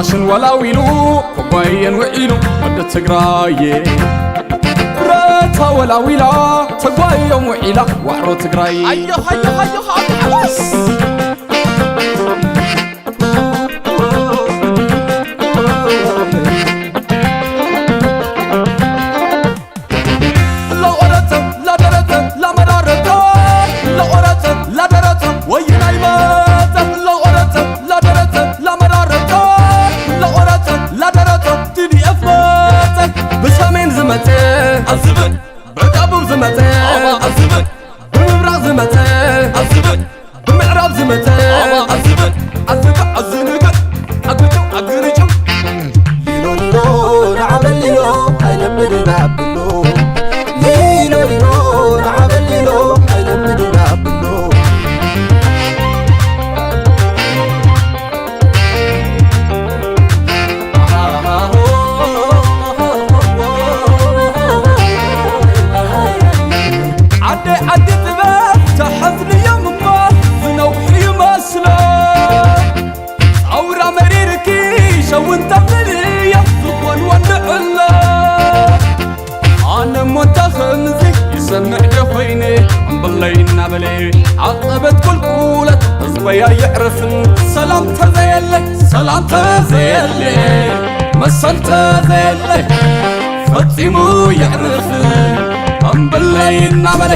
ሽን ወላዊሉ ተጓየን ውዒሉ ወዲ ትግራይ። ብረታ ወላዊላ ተጓዮም ውዒላ ዋዕሮ ትግራይ። ኣዮ ሃዮ ሃዮ ሃዮ ሓጎስ። ላቆረጸ ላደረጸ ላመራረጸ ላቆረጸ ላደረጸ ወይናይ መጸ ላቆረጸ ላደረጸ ላመራረጸ ላቆረጸ ላደረጸ ቲ ዲ ኤፍ መጸ ብሰሜን ዝመጸ ኣዝብእ ብደቡብ ዝመጸ ኣዝብእ ብምብራቕ ዝመጸ ኣዝብእ ብምዕራብ ዝመጸ ኣዝብእ ኣዝብእ ኣዝንግዕ ኣግጭው ኣግርጭው ሊሎ ሊሎ ንዓበል ሊሎ ኣይለምድን ኣብሎ ሊሎ ሊሎ ንዓበል ሊሎ ኣይለምድን ኣብሎ ዓደይ ዓዲ ጥበብ ተሓዝንዮም እሞ ዝነውሑ ይመስሎ ኣውራ መሪርኪ ሸውን ተምልዮ ዝኾን ወንድዕሎ ኣነ ሞታ ከምዚ ይሰምዕ ዶ ኮይነ እምበለይ እናበለ ዓቐበት ቁልቁለት ህዝበያ የዕርፍን ሰላም ተዘየለ ሰላም ተዘየለ መሰል ተዘየለ ፈጺሙ የዕርፍ እምበለይ እናበለ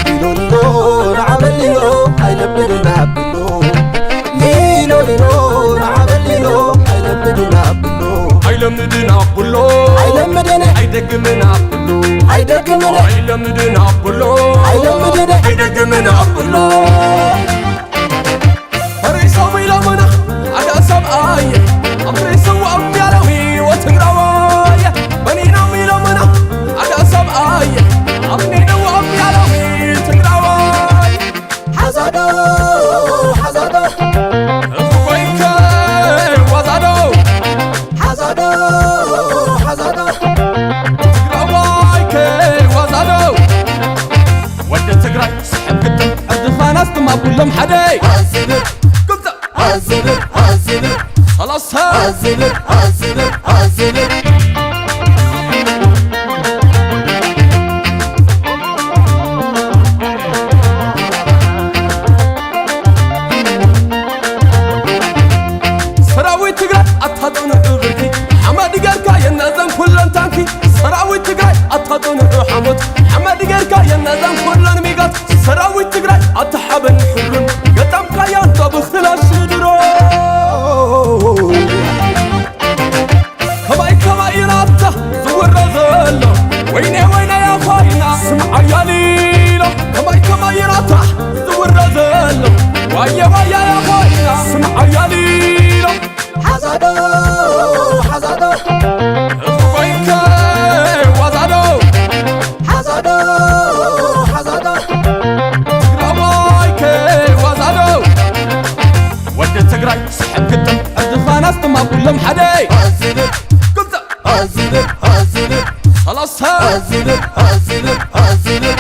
ሊሎ ሊሎ ንዓበል ሊሎ ኣይለምድን ኣብሎ ሊሎ ሊሎ ንዓበል ሊሎ ኣይለምድን ኣብሎ ኣይለምድን ኣብሎ ኣይለምድን ኣይደግምን ኣብሎ ኣይደግምን ኣይለምድን ኣብሎ ኣይለምድን ኣይደግምን ኣብሎ ፈሪሶም ኢሎምና ሓደ ሰብኣይ ኣብ ርእሲ ወም ያለው ህይወት ትግራዋይ በኒኖም ኢሎምና ሓደ ሰብኣይ ኣብ ኒነው ወም ያለው ትግራዋይ ሓዛዶ ሓዛዶ እፍ ኮይንከ ዋዛዶ ሓዛዶ ሓዛዶ ትግራዋይ ከዋዛዶ ወዲ ትግራይ ስሕብ ግጥም ዕርድኻናስ ድማ ኩሎም ሓደ ኣዝብእ ክልተ ኣዝብእ ኣዝብእ ሰላሳ ኣዝብእ ኣዝብእ ኣዝብእ ሰራዊት ትግራይ ኣታ ጽኑዕ ብርኪ ሓመድ ገርካ የነዘን ኩለን ታንኪ ሰራዊት ትግራይ ኣታ ጽኑዕ ሓሞት ሓመድ ገርካ የነዘን ኩለን ሚጋት ሰራዊት ትግራይ ኣታ ሓበን ሕሩን ገጠምካያ እንዶ ብክላሽ ድሮ ከማይ ከማይ ኢራታ ዝውረ ዘሎ ወይኔ ወይኔ ኣኾይና ስምዓያ ሊሎ ከማይ ከማይ ኢራታ ዝውረ ዘሎ ዋየ ዋየ ኣኾይና ስምዓያ ሊሎ ሓዛዶ ሓዛዶ እፍ ኮይንከ ዋዛዶ ሓዛዶ ሓዛዶ ትግራዋይ ከዋዛዶ ወዲ ትግራይ ስሕብ ግጥም ዕርድኻናስ ድማ ኩሎም ሓደ ኣዝብእ ክልተ ኣዝብእ ኣዝብእ ሰላሳ ኣዝብእ ኣዝብእ ኣዝብእ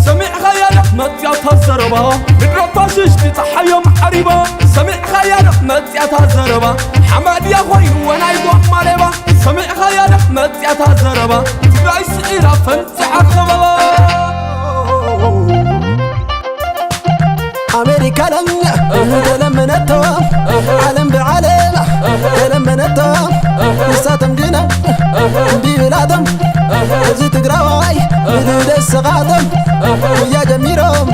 ሰሚዕኻያ ዶ መጽያታ ዘረባ ምድረ ፋሽሽቲ ጸሓዮም ዓሪባ ሰሚዕኻያ ዶ መጽያታ ዘረባ ሓማድያ ኮይኑ ወናይ ጓማሌባ ሰሚዕኻያ ዶ መጽያታ ዘረባ ትግራይ ስዒራ ፈንጽዓ ከበባ ኣሜሪካ ለም ተለመነቶ ዓለም ብዓለም ተለመነቶ ንሳቶም ግና እንዲብላቶም እዚ ትግራዋይ ንደስኻቶም እያ ጀሚሮም